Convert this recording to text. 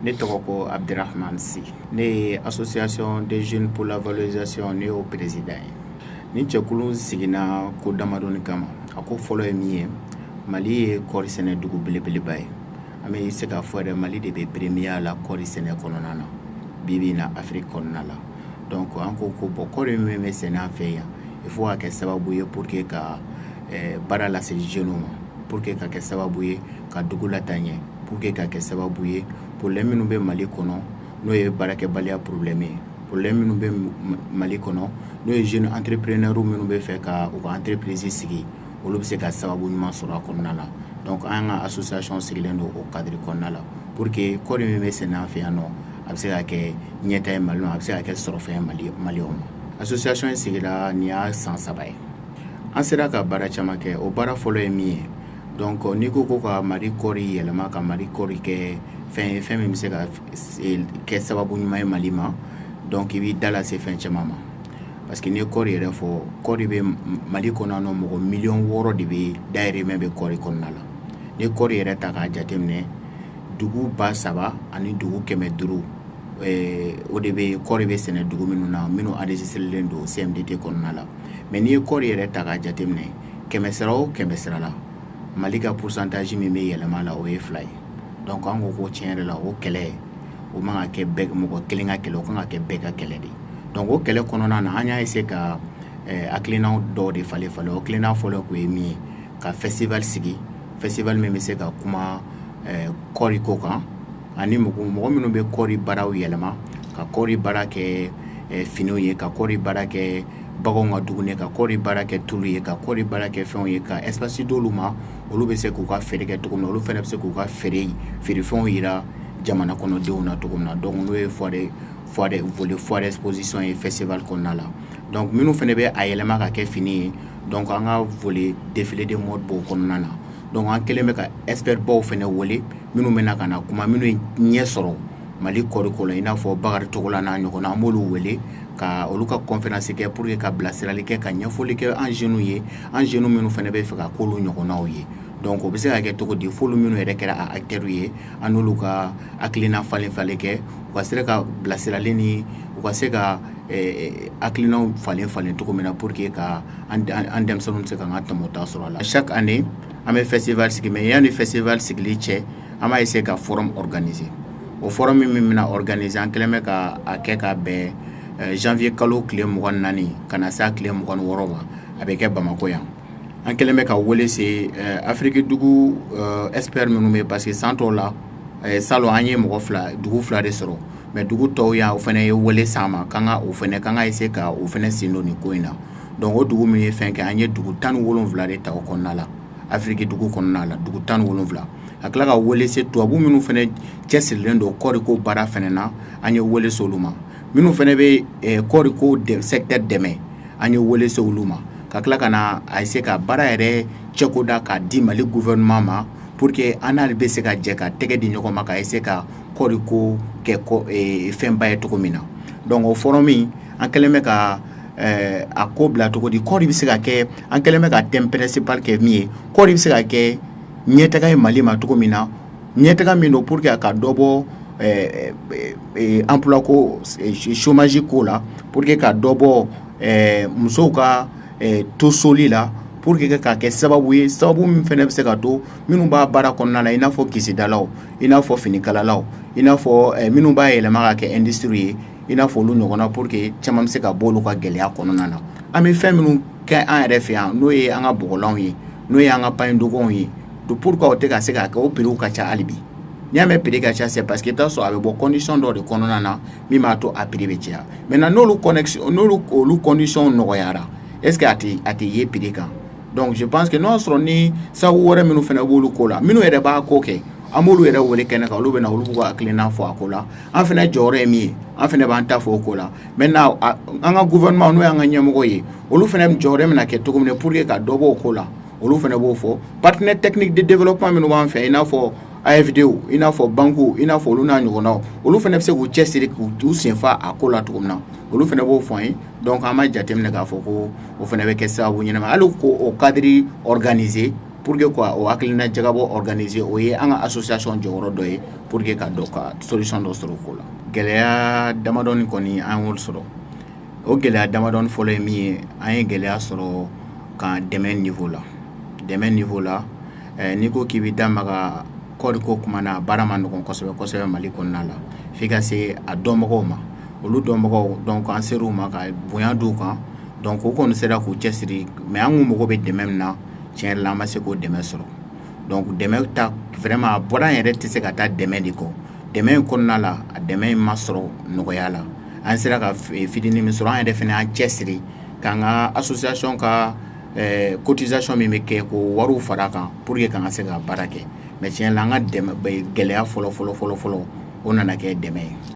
Ne tɔgɔ ko Abdramane Sy. Ne ye Association des jeunes pour la valorisation, ne y'o président ye. Ni jɛkulu siginna ko damadɔni kama. A ko fɔlɔ ye min ye, Mali ye kɔɔri sɛnɛ dugu belebeleba ye. An bɛ se k'a fɔ yɛrɛ, Mali de bɛ premier la kɔɔri sɛnɛ kɔnɔna na bi bi in na Afrique kɔnɔna la. Donc an ko ko bon, kɔɔri min bɛ sɛnɛ an fɛ yan, il faut ka kɛ sababu ye pour que ka baara lase jeunes ma, pour que ka kɛ sababu ye ka dugu lataa ɲɛ, pour que ka kɛ sababu ye problème minnu bɛ Mali kɔnɔ, n'o ye baarakɛbaliya problème ye, problème minnu bɛ Mali kɔnɔ, n'o ye jeune entrepreneur minnu bɛ fɛ ka u ka entreprise sigi, olu bɛ se ka sababu ɲuman sɔrɔ a kɔnɔna la. Donc an ka association sigilen don o cadre kɔnɔna la pour que kɔɔri min bɛ sɛnɛ an fɛ yan nɔ, a bɛ se ka kɛ ɲɛta ye Mali ma, a bɛ se ka kɛ sɔrɔfɛn ye Mali maliyɛnw ma. Association in sigira nin y'a san 3 ye. An sera ka baara caman kɛ. O baara fɔlɔ ye min ye, donc n'i ko ko ka Mali kɔɔri yɛlɛma, ka Mali kɔɔri kɛ fɛn ye, fɛn min bɛ se ka kɛ sababu ɲuman ye Mali ma, donc i b'i da lase fɛn caman ma, parce que n'i ye kɔɔri yɛrɛ fɔ, kɔɔri bɛ Mali kɔnɔ nɔ, mɔgɔ miliyɔn 6 de bɛ dahirimɛ bɛ kɔɔri kɔnɔna la. N'i ye kɔɔri yɛrɛ ta k'a jateminɛ, dugu 3000 ani dugu 500, o de bɛ kɔɔri bɛ sɛnɛ dugu minnu na, minnu enregistré don CMDT kɔnɔna la. Mais n'i ye kɔɔri yɛrɛ ta k'a jateminɛ, kɛmɛ sara o kɛmɛ sara la, Mali ka pourcentage min bɛ yɛlɛma la, o ye 2 ye. Donc an ko ko tiɲɛ yɛrɛ la, o kɛlɛ, o man ka kɛ bɛɛ mɔgɔ kelen ka kɛlɛ, o kan ka kɛ bɛɛ ka kɛlɛ de. Donc o kɛlɛ kɔnɔna na, an y'a essayer ka hakilinaw dɔw de falen falen. O hakilina fɔlɔ kun ye min ye, ka festival sigi, festival min bɛ se ka kuma kɔɔri ko kan, ani mɔgɔ mɔgɔ minnu bɛ kɔɔri baaraw yɛlɛma, ka kɔɔri baara kɛ finiw ye, ka kɔɔri baara kɛ baganw ka dumuni, ka kɔɔri baara kɛ tulu ye, ka kɔɔri baara kɛ fɛnw ye, ka espace d'olu ma, olu bɛ se k'u ka feere kɛ cogo min na, olu fana bɛ se k'u ka feerefɛnw yira jamana kɔnɔdenw na cogo min na. Donc n'o ye foire volet foire exposition ye festival kɔnɔna la. Donc minnu fana bɛ a yɛlɛma ka kɛ fini ye, donc an ka volet défilé de mode b'o kɔnɔna na. Donc an kɛlen bɛ ka expert baw fana wele, minnu bɛna ka na kuma, minnu ye ɲɛ sɔrɔ Mali kɔɔri ko la, i n'a fɔ Bakari Togola n'a ɲɔgɔnna. An b'olu wele ka olu ka conférence kɛ pour que ka bilasirali kɛ, ka ɲɛfɔli kɛ an jeunes ye, an jeunes minnu fana bɛ fɛ ka k'olu ɲɔgɔnnaw ye. Donc o bɛ se ka kɛ cogo di? F'olu minnu yɛrɛ kɛra a acteurs ye, an n'olu ka hakilina falen falen kɛ, u ka se ka bilasirali ni u ka se ka hakilinaw falen falen cogo min na, pour que ka an denmisɛnninw bɛ se k'an ka tɔmɔta sɔrɔ a la. Chaque année, an bɛ festival sigi, mais yanni festival sigili cɛ, an b'a essayer ka forum organiser. O forum min bɛna organiser, an kɛlen bɛ ka a kɛ ka bɛn janvier kalo tile 24 ka na se a tile 26 ma. A bɛ kɛ Bamakɔ yan. An kɛlen bɛ ka wele se Afiriki dugu expert minnu bɛ, parce que san tɔw la, salon, an ye mɔgɔ fila, dugu fila de sɔrɔ, mais dugu tɔw yan, o fana ye wele s'an ma k'an ka o fana, k'an ka essayer ka o fana sen don nin ko in na. Donc o dugu min ye fɛn kɛ, an ye dugu 17 de ta o kɔnɔna la, Afiriki dugu kɔnɔna la, dugu 17. Ka tila ka wele se tubabu minnu fana cɛsirilen don kɔɔri ko baara fana na, an ye wele se olu ma. Minnu fana bɛ kɔɔri ko secteur dɛmɛ, an ye wele se olu ma. Ka tila ka na a essayer ka baara yɛrɛ cɛko da k'a di Mali gouvernement ma, pour que an n'ale bɛ se ka jɛ ka tɛgɛ di ɲɔgɔn ma, ka essayer ka kɔɔri ko kɛ fɛnba ye cogo min na. Donc o forum in, an kɛlen bɛ ka a ko bila cogo di, kɔɔri bɛ se ka kɛ, an kɛlen bɛ ka thème principal kɛ min ye, kɔɔri bɛ se ka kɛ ɲɛtaga ye Mali ma cogo min na, ɲɛtaga min don pour que a ka dɔ bɔ emploi ko, chômage ko la, pour que ka dɔ bɔ musow ka to soli la, pour que ka kɛ sababu ye, sababu min fana bɛ se ka to minnu b'a baara kɔnɔna la, i n'a fɔ kisidalaw, i n'a fɔ finikalalaw, i n'a fɔ minnu b'a yɛlɛma ka kɛ industrie ye, i n'a fɔ olu ɲɔgɔnna, pour que caman bɛ se ka bɔ olu ka gɛlɛya kɔnɔna na. An bɛ fɛn minnu kɛ an yɛrɛ fɛ yan, n'o ye an ka bɔgɔlanw ye, n'o ye an ka pagne dogonw ye, pourquoi o tɛ ka se ka kɛ? O prix ka ca hali bi. N'i y'a mɛn prix ka ca, c'est parce que i bɛ taa sɔrɔ a bɛ bɔ condition dɔ de kɔnɔna na min b'a to a prix bɛ caya. Maintenant, n'olu connexion, n'olu olu condition nɔgɔyara, est ce que a tɛ ye prix kan? Donc je pense que n'o y'a sɔrɔ ni sababu wɛrɛ minnu fana b'olu ko la, minnu yɛrɛ b'a ko kɛ, an b'olu yɛrɛ wele kɛnɛ kan, olu bɛ na, olu b'u ka hakilina fɔ a ko la. An fana jɔyɔrɔ ye min ye, an fana b'an ta fɔ o ko la. Maintenant, an ka gouvernement, n'o y'an ka ɲɛmɔgɔ ye, olu fana jɔyɔrɔ bɛna kɛ cogo min na pour que ka dɔ bɔ o ko la, olu fana b'o fɔ. Partenaire technique de développement minnu b'an fɛ, i n'a fɔ AFD, i n'a fɔ banque, i n'a fɔ olu n'a ɲɔgɔnnaw, olu fana bɛ se k'u cɛsiri k'u senfa a ko la cogo min na, olu fana b'o fɔ an ye. Donc an ma jateminɛ k'a fɔ ko o fana bɛ kɛ sababu ɲɛnama hali k'o cadre organiser pour que ka se ka Pour que quoi, o hakilina jagabɔ organiser, o ye an ka association jɔyɔrɔ dɔ ye pour que ka dɔ ka solution dɔ sɔrɔ o ko la. Gɛlɛya damadɔni kɔni, an y'olu sɔrɔ. O gɛlɛya damadɔni fɔlɔ ye min ye, an ye gɛlɛya sɔrɔ ka dɛmɛ niveau la. Dɛmɛ niveau la, n'i ko k'i bɛ da maga kɔɔri ko kuma na, baara ma nɔgɔn kosɛbɛ kosɛbɛ Mali kɔnɔna la, f'i ka se a dɔnbagaw ma. Olu dɔnbagaw, donc an ser'u ma ka bonya d'u kan. Donc u kɔni sera k'u cɛsiri, mais an kun mago bɛ dɛmɛ min na, tiɲɛ yɛrɛ la, an ma se k'o dɛmɛ sɔrɔ. Donc dɛmɛ ta, vraiment, a bɔra an yɛrɛ tɛ se ka taa dɛmɛ de kɔ. Dɛmɛ in kɔnɔna la, a dɛmɛ in ma sɔrɔ nɔgɔya la. An sera ka fitinin min sɔrɔ, an yɛrɛ fana y'an cɛsiri k'an ka association ka cotisation min bɛ kɛ, k'o wariw fara kan pour que k'an ka se ka baara kɛ. Mais tiɲɛ la, an ka dɛmɛ, gɛlɛya fɔlɔ fɔlɔ fɔlɔ fɔlɔ, o nana kɛ dɛmɛ ye.